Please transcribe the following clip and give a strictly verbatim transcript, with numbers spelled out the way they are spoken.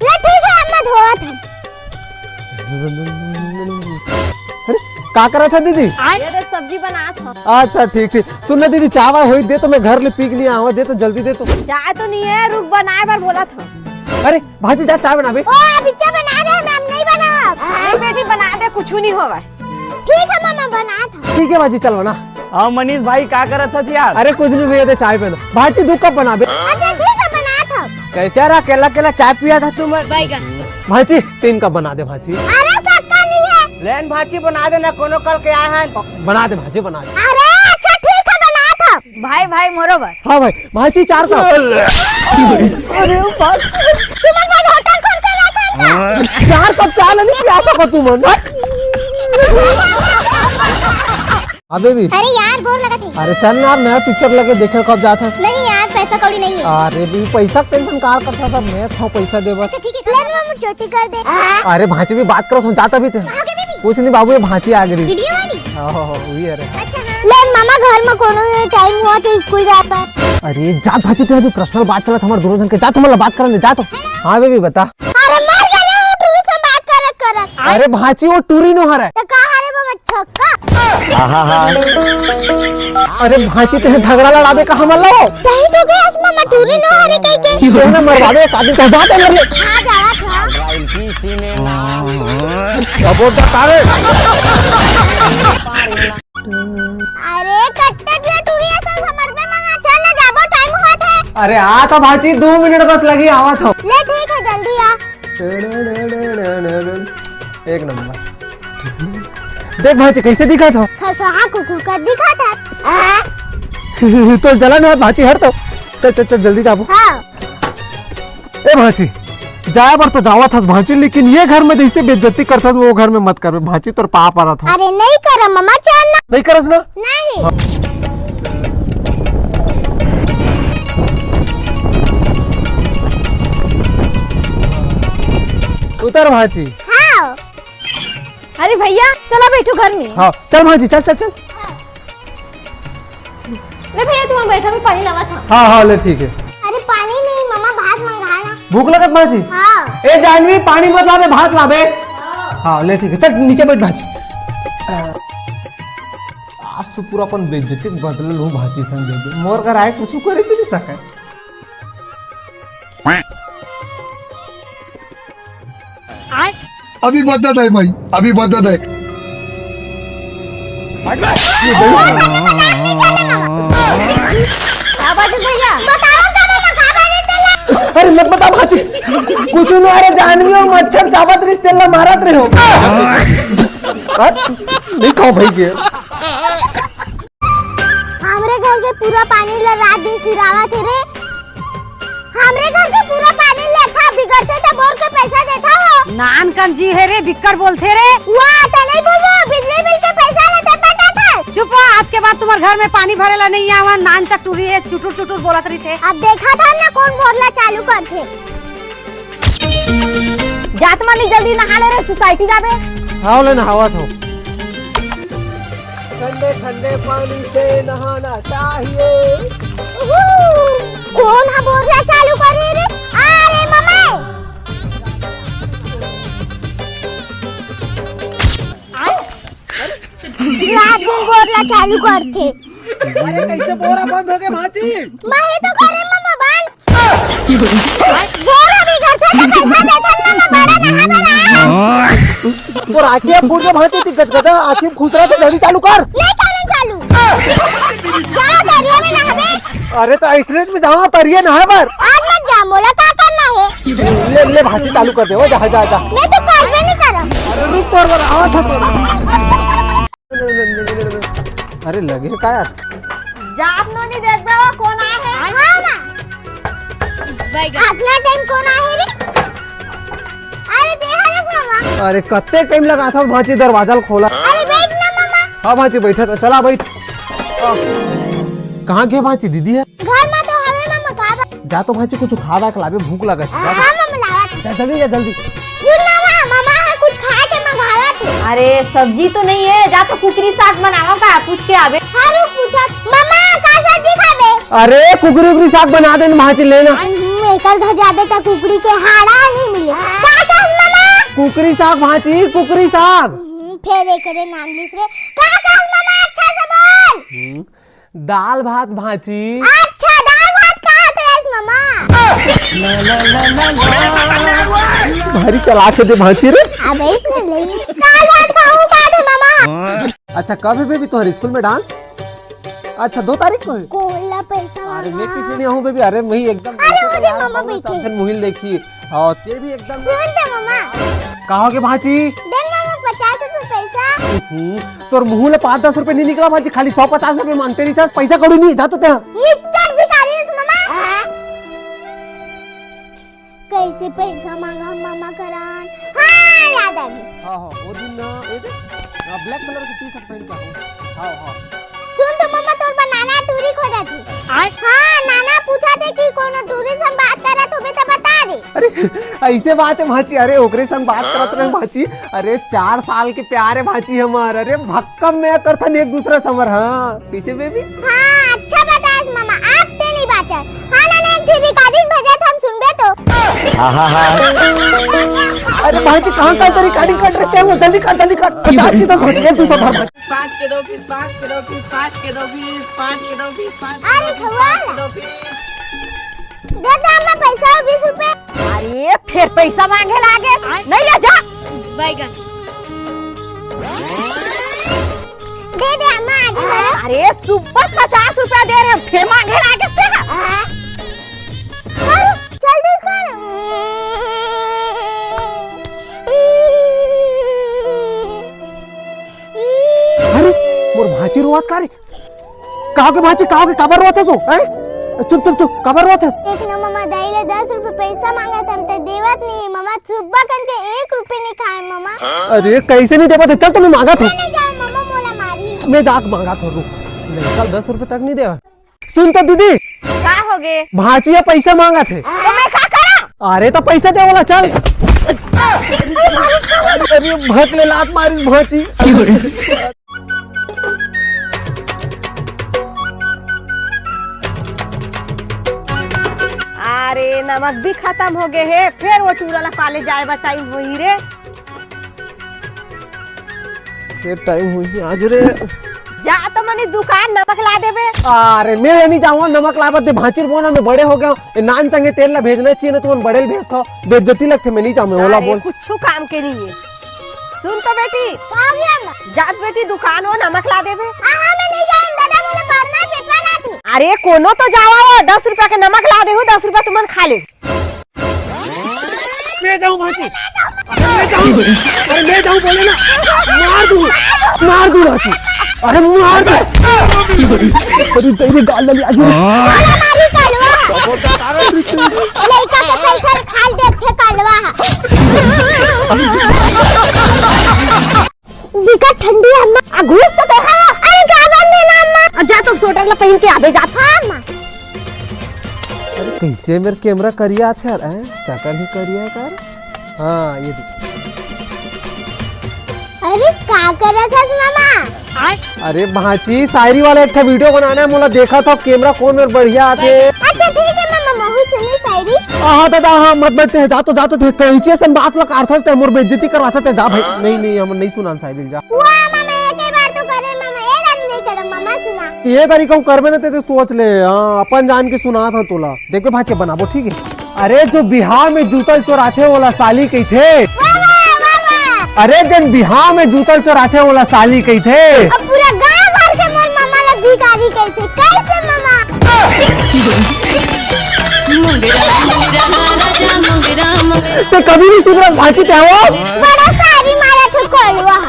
ले ठीक है, अब मैं धोवत हूँ। अरे, का करत है दीदी? ये दे सब्जी बनात हूँ। अच्छा, ठीक ठीक। सुन ना दीदी, चाय वाय होई दे तो मैं घर ले पी के लिए आवा, दे तो जल्दी दे तो। चाय तो नहीं है, रुक बनाए बर बोला था। अरे भांची, जा चाय बनाबे। ओ, अभी चाय बना दे, हम नहीं बनाब। अरे बेटी बना दे, कुछ नहीं होवे। ठीक है मामा, बनात हूँ। ठीक है भांची, चल बना। हाँ मनीष भाई, का करत हस यार? अरे कुछ नहीं भैया, दे चाय पीना। भांची, दू कप बनाबे। अच्छा ठीक है, बनात हूँ। कैसे यार, अकेला अकेला चाय पिया था तुम? भांची, तीन कप बना दे भांची। अरे सक्का नहीं है। लेन भांची, बना दे ना, कोनो कल के आए हैं। बना दे भांची, बना दे। अरे अच्छा ठीक है, बनात हूँ। भाई भाई मोरो बर। हाँ भाई, भांची चार कप। अरे बाप। तुमन भाई होटल खोल के रखे हैं का? चार कप चाय नहीं पिया सको तुमन। अबे भी। अरे यार, गोर लगत है। अरे चल ना यार, नया पिक्चर लगे, देखे कब जात है। नहीं यार, पैसा कौड़ी नहीं है। अरे भी, पैसा के टेंशन कार करता था, मैं था पैसा देबा। अच्छा ठीक है, ले मामा चोटी कर दे। अरे भांची भी बात करो, तुम जाता भी थे। कहाँ के बेबी? कुछ नहीं बाबू, ये भांची आ गई। वीडियो वाली? हाँ, हाँ, हाँ, वही है रे। अच्छा हाँ। ले मामा, घर में कोनो टाइम हुआ तो स्कूल जाए बर। अरे जा भांची, ते अभी पर्सनल बात चलत हमारे दोनों जन के, जा तुम्हारा बात करने जा तो। हाँ बेबी बता। अरे मर गए रे, वो टूरी से बात करत करत। अरे भांची, वो टूरी नो हरे। तो का हरे मामा, छक्का? अरे भांची, ते झगड़ा लड़ाबे का हमन ला? कहीं तो गए असमा मटूरी नो हरे कहीं के। तू ना मरवावे एक आदमी का, जा ते मर ले। हाँ, जावा था। अब वो बता रे। अरे कट्टे के टूरी असन समरबे मामा, चल ना जाबो, टाइम होत है। अरे आ तो भांची, दो मिनट बस लगी, आवत हो। ले ठीक है, जल्दी आ। एक नंबर। देख भांची, कैसे दिखत हो? खसहा कुकुर का दिखत है। तो जलन होत भांची, हट तो। चल चल चल, जल्दी जाबो। हाँ। ए भांची, जाए बर तो जावत हस भांची, लेकिन ये घर में जैसे बेइज्जती करथस, वो घर में मत करबे भांची, तोर पाँव परत हो। अरे नहीं करम मामा, चल ना। नहीं करस ना? नहीं। हाँ। उतर भांची। हाँ। अरे भैया, चला बैठो घर में। हाँ, चल भांजी, चल, चल, चल। ले भैया, तुम बैठो, मैं पानी लावा था। हाँ, हाँ, ले, ठीक है। अरे पानी नहीं मामा, भात मंगा ना। भूख लगत भांजी? हाँ। ए जानवी, पानी मत लाबे, भात लाबे। हाँ, ले, ठीक है, चल नीचे बैठ भांजी। आज तो पूरा अपन बेइज्जती बदलल हूँ भांजी संग बेबे। मोर घर आए कुछ करे तो नहीं सके। अभी बदत है भाई, अभी बदत है। क्या बात है भैया? बताओ तो ना, का बात है तेरा? अरे मत बता भांजी, कुछ ना, अरे जानवी हो, मच्छर चाबत रहिस तेला मारत रहे हो। हाँ? नहीं खाओ भाई के। हमरे घर के पूरा पानी ला रात दिन सिरावत हे रे। हमरे घर के पूरा पानी लेथा, बिगड़थे त बोर के पैसा देथा वो। नान कन जी हे रे, बिक्कर बोलथे रे। वाह, त नहीं बोलबो, बिजली बिल के पैसा लेथे पटाथे। चुप हो, आज के बाद तुम्हारे घर में पानी भरे ला नहीं आवा। नान चक टूरी हे, चुटुर चुटुर बोलत रहिथे। अब देखा था ना कौन बोर ला चालू करथे। जात मानी जल्दी नहा ले रे, सोसाइटी जाबे। हाँ, ले नहावत हो। ठंडे ठंडे पानी से नहाना चाहिए। उहू, कौन हा बोर ला चालू करे रे? अरे मम्मी। रात दिन बोर ला चालू करथे। अरे कैसे बोर हा बंद हो गए भांजी? मैं ही तो करे मम्मा बंद। बोर हा बिगड़थे तो पैसा देथन मम्मा, बड़ा नहा बना। तोर आँखी फूट के भांजी, ती गजगजा आँखी में खुसरा तो जल्दी चालू कर। नहीं करन चालू। जा दरिया में नहाबे। अरे तो ऐसने में जाओ तरिया नहाए बर। आज मत जा, मोला का करना है? ले, ले भांजी चालू कर दे, वो जा, जा, जा। मैं तो करबे नहीं करम। अरे रुक तोर बर, आवा था तोर। अरे लगे का यार? जात नो नहीं देखबे वो कौन आए है? हाँ ना। अपना टाइम कौन आए है रे? अरे देहा रे मामा। अरे कत्ते टाइम लगा था भांजी दरवाजा ल खोला। अरे बैठ ना मामा। हाँ भांजी बैठा था, चला बैठ। कहाँ गया भांजी दीदी है? घर में तो हवे मामा, का बा? जा तो भांजी कुछ खा वा के लाबे, भूख लगा है। हाँ मामा, लावा। जा जल्दी, जा जल्दी। सुन ना मामा, मामा है कुछ खाए के मंगावा तू। अरे सब्जी तो नहीं है, जा तो कुकरी साग बनावा का, पूछ के आबे। हाँ रुक पूछा। मामा का सब्जी खाबे? अरे कुकरी उकरी साग बना दे ना भांजी, लेना। हम्म, एकर घर जाबे त कुकरी के हाड़ा नहीं मिले। का कहस मामा? कुकरी साग भांची, कुकरी साग। हम्म, फेर एकरे नाम लिस रे। का कहस मामा, अच्छा से बोल। हम्म, दाल भात भांची। अच्छा, दाल भात कहत रहिस मामा। भारी चलाक हे दे भांची रे। अबे इसने ले। दाल भात खाऊं का दे मामा? अच्छा, कब हे बेबी तोहर स्कूल में डांस? अच्छा, दो तारीख को हे? कोला पैसा अरे, मैं मांगा। किसी नहीं हूँ बेबी। अरे, मैं एकदम अरे, पैसे ओदे यार, मामा कौन बैठे। समथिन मुहिल देखी। हाँ, ये भी एकदम सुन तो मामा। कहा के भांची? दे मामा, पचास रुपए पैसा। हम्म, तोर मुंह ले पाँच दस रुपए नहीं निकला भांची, खाली सौ पचास रुपए मांगते रहिथस, पैसा कौड़ी नहीं, जा तो ते। निच्चट भिखारी हस मामा। कैसे पैसा मांगा मामा करान? हाँ, याद आ गई। हाँ, हाँ, वो दिन, अ, ये देख, अ, black colour की T-shirt पहन के आओ। हाँ, हाँ। सुन तो मामा, तोर बर नाना टूरी खोजत हे। आय? हाँ, नाना पूछत हे कि कोनो टूरी से हम बात करत होबे त बता दे। अरे, ऐसे बात हे भांची, अरे ओकरे संग बात करत रहे भांची। अरे, चार साल के प्यार हे भांची हमार। अरे, भक्कम में करथन एक दूसरा समर, हाँ। कैसे बेबी? हाँ, अच्छा बतास मामा, आप ते नहीं बाचस। हाँ नाना, एक ठे recording भेजत हम सुनबे तो। अरे भांची, कहाँ का तो recording कट रहे हैं, वो जल्दी काट, जल्दी काट। पचास की तो भांची, एक दूसरा धर। पाँच के दो पीस, पाँच के दो पीस, पाँच के दो पीस, पाँच के दो पीस, पाँच के अरे दो पीस, भगवान। पाँच के दो पीस। दे दे अम्मा पैसा, बीस रुपए। अरे, फेर पैसा मांगे लागे, नहीं ले जा। बैगन। दे दे अम्मा, आज भर। अरे, सुबह पचास रुपया दे रहे, फेर मांगे लागे से। अरे, जल्दी कर। अरे, मोर भांची रोवत का रे? कहा के भांची, कहा के, काबर रोवत हस ओ, हैं? चुप, चुप, चुप, काबर रोवत हस? देख ना मामा, दाई ले दस रुपए पैसा मांगत हन, ते देवत नहीं हे मामा, सुबह कन के एक रुपए नहीं खाए मामा। अरे, कैसे नहीं देवत हे? चल, तो मैं मांगत हूँ। मैं नहीं जाऊँ मामा, मोला मारी। मैं जाके मांगत हूँ, रुक। नहीं, चल, दस रुपए तक नहीं देवत। सुन तो दीदी। का होगे? भांची ह पैसा मांगत हे। तो मैं का करा? अरे, तो पैसा दे वाला, चल। अरे, भक ले लात मारिस भांची। अरे, नमक भी खतम होगे हे, फेर वो टूरा ला पाले जाए बर टाइम होही रे। फेर टाइम होही आज रे। जा तो मनी दुकान नमक ला देबे। अरे, मैं नहीं जाऊँ नमक लाबत दे भांची बोना, मैं बड़े हो गया हूँ। ए, नान संगे तेल ला भेजना चाहिए ना, तुमन बड़े ल भेजथो, बेइज्जती लगथे, मैं नहीं जाऊँ, मैं ओला अरे, बोल। कुछु काम के नहीं हे। सुन तो बेटी, का हो गया अम्मा? जात बेटी दुकान वो नमक ला देबे। हाँ, हाँ, मैं नहीं जाऊँ दादा, मोला पढ़ना है, पेपर आथे। अरे कोनो तो जावा वो, दस रुपया के नमक ला देहू, दस रुपया तुमन खा ले। मैं जाऊँ भांची, अरे मैं जाऊँ, अरे मैं जाऊँ बोले ना, मार दूँ, मार दूँ भांची, अरे मार दूँ। अरे तेरी गाल लगी आगे। मारी कलवा। लइका के पैसा खा लेथे कलवा। बिकट ठंडी हे अम्मा। आ घूस तो देखा हो। अरे का बात नहीं ना अम्मा। आ जा तो स्वेटर ला पहन के आबे जात। हाँ अम्मा। अरे कैसे मेर कैमरा करिया आथे यार, हैं? शकल ही करिया हे का रे? हाँ, ये देख। अरे का करत हस मामा? अरे भांची, शायरी वाला एक ठा वीडियो बनाना हे, मोला देखत हव कैमरा कोन मेर बढ़िया आथे। अच्छा ठीक हे मामा, महू सुनहूँ शायरी। हाँ दादा, हाँ, मत बैठते हैं, जा तो, जा तो, कैंची असन बात ला काटथस ते, मोर बेइज्जती करवाथस ते, जा भाई। नहीं, नहीं, हम नहीं सुनान शायरी, जा। वाह मामा, एक ही बार तो करे मामा, ये दारी नहीं करे मामा, सुना। ये दारी कहूँ करबे ना ते, ते सोच ले, हाँ, अपन जान के सुनात हँव तोला। देखबे भांची बनाबो, ठीक हे। अरे जो बिहाव में जूता ल चोराथे ओला साली कहिथे। वाह, वाह, वाह, वाह। अरे जेन बिहाव में जूता ल चोराथे ओला साली कहिथे। अब पूरा गांव भर के मोर मामा ला भिखारी कहिथे। कैसे मामा? ते कभी नहीं सुधरस भांची ते हो। बड़ा शायरी मारत हे कोलवा।